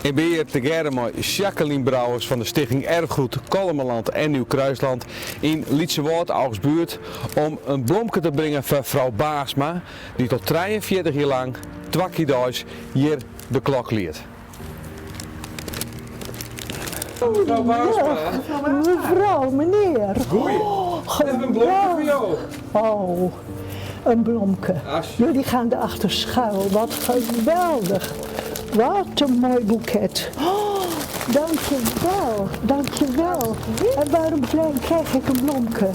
Ik bin hjir tegearre mei Jacqueline Brouwers fan de Stichting Erfgoed Kollumerland en Nieuw Kruisland yn Lytsewâld, Augsbuert, om in blomke te bringen foar frou Baarsma, dy't al 43 jier lang twa kear deis hjir de klok liedt. Mefrou Baarsma. Mefrou, menear. Goeie. Oh, Ik heb in blomke foar jo. Oh, in blomke. Jullie gaan erachter schuil. Wat geweldig. Wat in moai boeket. Oh, dankjewel, dankjewel. En waarom krijg ik in blomke?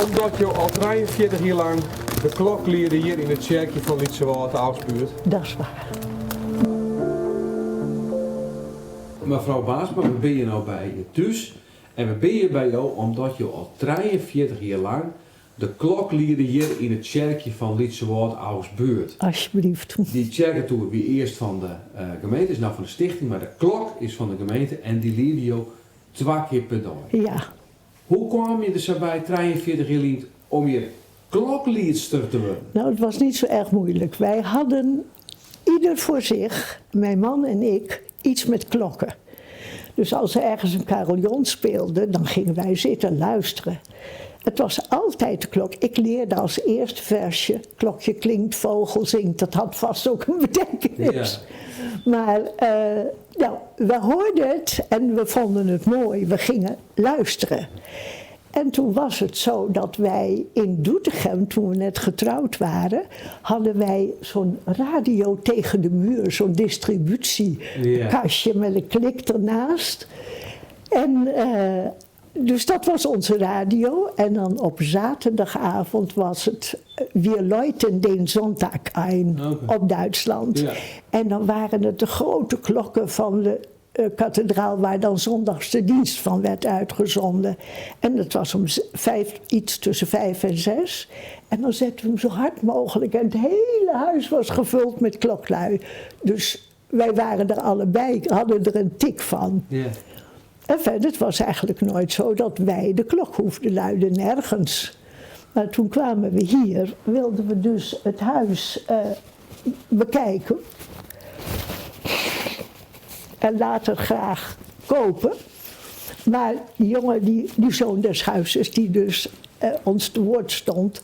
Omdat jo al 43 jier lang de klok liede hjir yn it tsjerkje fan Lytsewâld, Augsbuert. Dat is waar. Mefrou Baarsma, we binne hjir no by je thús en we binne hjir by jo omdat jo al 43 jier lang de klok liede hjir yn it tsjerkje fan Lytsewâld, Augsbuert. Alsjeblieft. Dy tsjerketoer wie earst fan de gemeente, is no fan de stichting, mar de klok is fan de gemeente en dy liede jo twa kear per dei. Ja. Hoe kaam je der sa by 43 jier lyn om hjir klokliedster te wurden? Nou, het was niet zo erg moeilijk. Wij hadden ieder voor zich, mijn man en ik, iets met klokken. Dus als er ergens een carillon speelde, dan gingen wij zitten luisteren. Het was altijd de klok. Ik leerde als eerste versje, klokje klinkt, vogel zingt. Dat had vast ook een betekenis. Maar nou, we hoorden het en we vonden het mooi. We gingen luisteren. En toen was het zo dat wij in Doetinchem, toen we net getrouwd waren, hadden wij zo'n radio tegen de muur, zo'n distributiekastje met een klik ernaast. En dus dat was onze radio. En dan op zaterdagavond was het Wir läuten den Sonntag ein op Duitsland. En dan waren het de grote klokken van de kathedraal waar dan zondags de dienst van werd uitgezonden. En dat was om 5, iets tussen 5 en 6. En dan zetten we hem zo hard mogelijk. En het hele huis was gevuld met kloklui. Dus wij waren er allebei, hadden er een tik van. En verder, het was eigenlijk nooit zo dat wij de klok hoefden luiden, nergens. Maar toen kwamen we hier, wilden we dus het huis bekijken. En later graag kopen. Maar die jongen, die zoon des huizes, die dus ons te woord stond,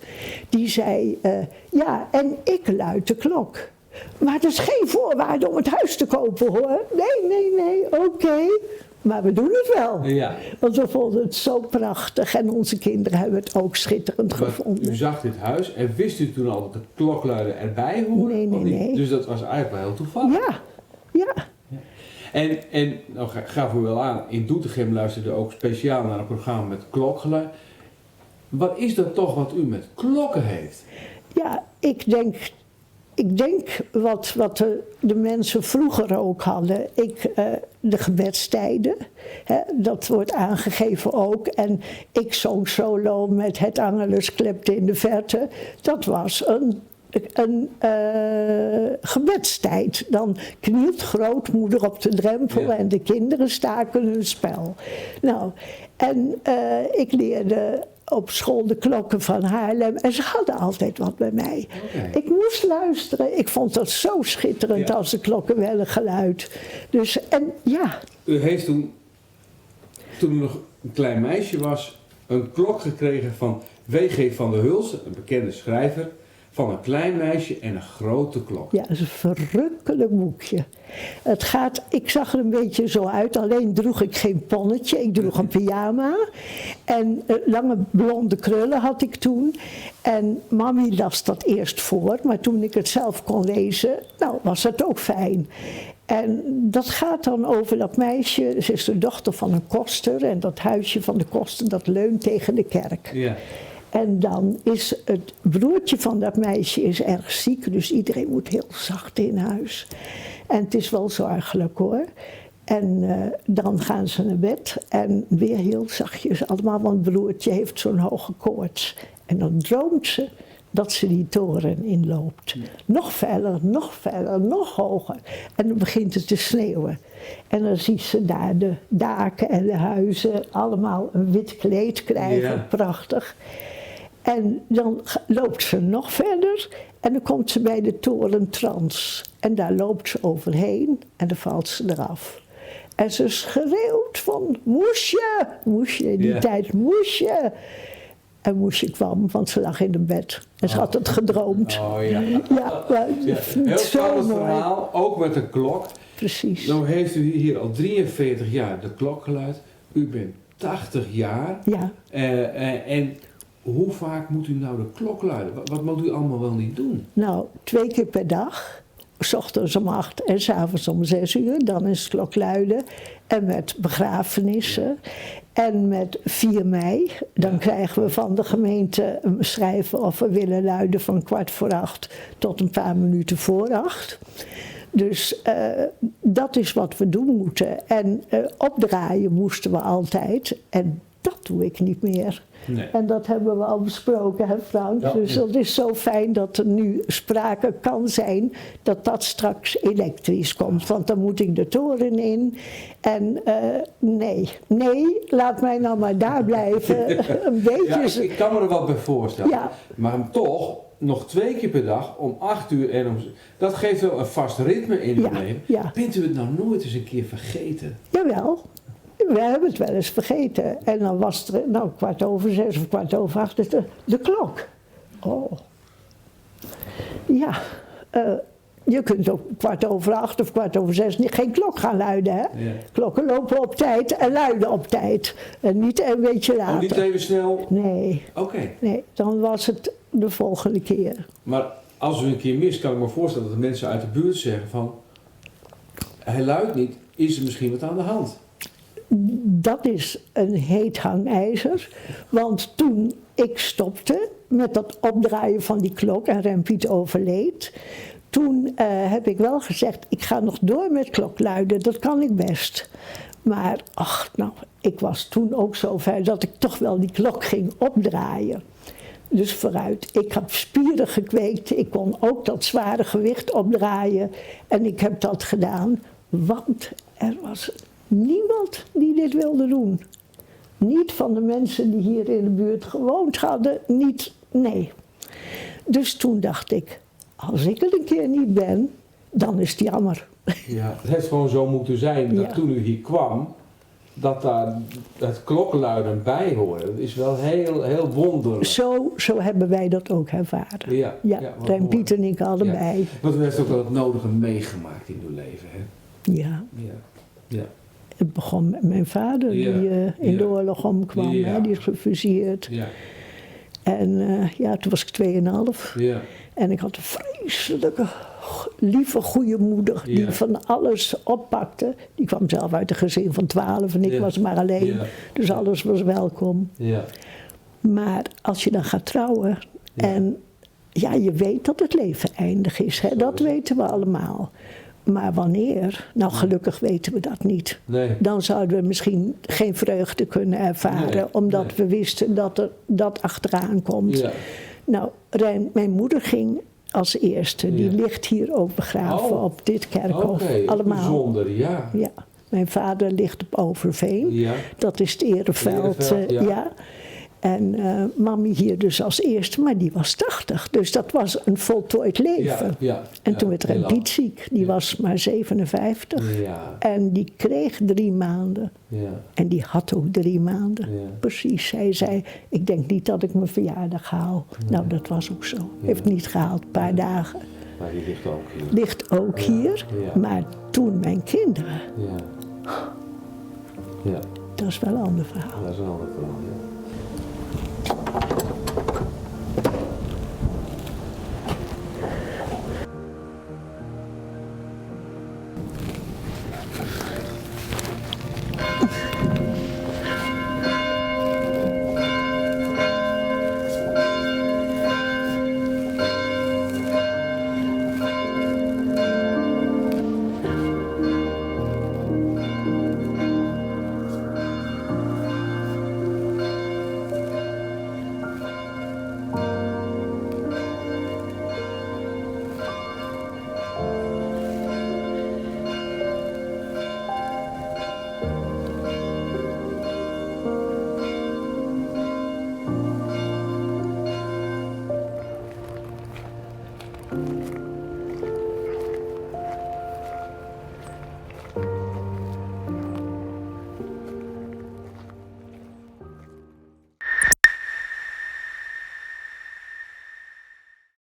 die zei: Ja, en ik luid de klok. Maar het is geen voorwaarde om het huis te kopen hoor. Nee, nee, nee, oké. Maar we doen het wel. Want we vonden het zo prachtig en onze kinderen hebben het ook schitterend Maar gevonden. u zag dit huis en wist u toen al dat de klokluider erbij hoorde? Nee, nee, Of niet? nee. Dus dat was eigenlijk wel heel toevallig. Ja. En nou gaf u wel aan, in Doetinchem luisterde u ook speciaal naar een programma met klokgeluid. Wat is dat toch wat u met klokken heeft? Ja, ik denk wat de mensen vroeger ook hadden. De gebedstijden, hè, dat wordt aangegeven ook. En ik zong solo met het Angelus klepte in de verte. Dat was een gebedstijd. Dan knielt grootmoeder op de drempel en de kinderen staken hun spel. Nou, en ik leerde op school de klokken van Haarlem en ze hadden altijd wat bij mij. Ik moest luisteren. Ik vond dat zo schitterend als de klokken werden geluid. Dus, en ja. U heeft toen, toen u nog een klein meisje was, een klok gekregen van W.G. van der Hulst, een bekende schrijver, van een klein meisje en een grote klok. Ja, dat is een verrukkelijk boekje. Ik zag er een beetje zo uit, alleen droeg ik geen ponnetje, ik droeg een pyjama. En lange blonde krullen had ik toen. En mami las dat eerst voor, maar toen ik het zelf kon lezen, nou, was dat ook fijn. En dat gaat dan over dat meisje, ze is de dochter van een koster en dat huisje van de koster dat leunt tegen de kerk. En dan is het broertje van dat meisje is erg ziek, dus iedereen moet heel zacht in huis. En het is wel zorgelijk hoor. En dan gaan ze naar bed en weer heel zachtjes allemaal, want het broertje heeft zo'n hoge koorts. En dan droomt ze dat ze die toren inloopt. Nog verder, nog verder, nog hoger. En dan begint het te sneeuwen. En dan ziet ze daar de daken en de huizen allemaal een wit kleed krijgen, prachtig. En dan loopt ze nog verder en dan komt ze bij de toren Trans. En daar loopt ze overheen en dan valt ze eraf. En ze schreeuwt van Moesje, Moesje, in die tijd Moesje. En Moesje kwam, want ze lag in het bed. En ze had het gedroomd. Oh ja. Ja, maar Ja, heel zo spannend mooi. verhaal, ook met een klok. Precies. Nou heeft u hier al 43 jaar de klok geluid. U bent 80 jaar. Ja. En hoe vaak moet u nou de klok luiden? Wat moet u allemaal wel niet doen? Nou, 2 keer per dag. 's Ochtends om 8 en 's avonds om 6 uur. Dan is het klok luiden. En met begrafenissen. En met 4 mei. Dan krijgen we van de gemeente een schrijven of we willen luiden van 7:45 tot een paar minuten voor 8. Dus dat is wat we doen moeten. En opdraaien moesten we altijd. En dat doe ik niet meer. Nee. En dat hebben we al besproken, hè Frank? Ja. Dus dat is zo fijn dat er nu sprake kan zijn dat dat straks elektrisch komt. Want dan moet ik de toren in. En nee, nee, laat mij nou maar daar blijven. Een beetje Ja, ik kan me er wat bij voorstellen. Ja. Maar toch, nog 2 keer per dag, om 8 uur en om... Dat geeft wel een vast ritme in uw leven. Bent u het nou nooit eens een keer vergeten? Jawel. We hebben het wel eens vergeten. En dan was het 6:15 of 8:15, de klok. Oh. Ja, je kunt ook 8:15 of 6:15 geen klok gaan luiden, hè? Klokken lopen op tijd en luiden op tijd. En niet een beetje Oh, niet later. even snel? Nee. Oké. Nee, dan was het de volgende keer. Maar als u een keer mist, kan ik me voorstellen dat de mensen uit de buurt zeggen van... Hij luidt niet, is er misschien wat aan de hand? Dat is een heet hangijzer. Want toen ik stopte met dat opdraaien van die klok en Rempiet overleed, toen heb ik wel gezegd, ik ga nog door met klokluiden, dat kan ik best. Maar ach, ik was toen ook zo ver dat ik toch wel die klok ging opdraaien. Dus vooruit, ik heb spieren gekweekt, ik kon ook dat zware gewicht opdraaien en ik heb dat gedaan, want er was niemand die dit wilde doen. Niet van de mensen die hier in de buurt gewoond hadden, niet, nee. Dus toen dacht ik, als ik er een keer niet ben, dan is het jammer. Ja, het heeft gewoon zo moeten zijn dat toen u hier kwam, dat daar het klokluiden bij hoorde. Dat is wel heel, heel wonderlijk. Zo hebben wij dat ook ervaren. Ja, Wat Rijn mooi. Piet en ik allebei. Ja. Want u heeft ook wel het nodige meegemaakt in uw leven, hè? Ja. Ja. Ja. Het begon met mijn vader, die in de oorlog omkwam. Hè, die is gefuseerd. En toen was ik 2,5. En ik had een vreselijke, lieve, goede moeder die van alles oppakte. Die kwam zelf uit een gezin van 12 en ik was maar alleen. Dus alles was welkom. Maar als je dan gaat trouwen en je weet dat het leven eindig is. Hè? Dat weten we allemaal. Maar wanneer? Gelukkig weten we dat niet. Dan zouden we misschien geen vreugde kunnen ervaren, omdat we wisten dat er dat achteraan komt. Rijn, mijn moeder ging als eerste. Die ligt hier ook begraven op dit kerkhof. Oké, allemaal. Bijzonder, ja. Ja. Mijn vader ligt op Overveen. Dat is het ereveld, Ereveld, ja. ja. En mami hier dus als eerste, maar die was 80. Dus dat was een voltooid leven. En toen werd Heel Rijn lang. Piet ziek. Die was maar 57. En die kreeg 3 maanden. En die had ook 3 maanden. Precies. Hij zei, ik denk niet dat ik mijn verjaardag haal. Dat was ook zo. Heeft niet gehaald, een paar dagen. Maar die ligt ook hier. Ligt ook hier. Maar toen mijn kinderen. Dat is wel een ander verhaal. Dat is een ander verhaal, ja.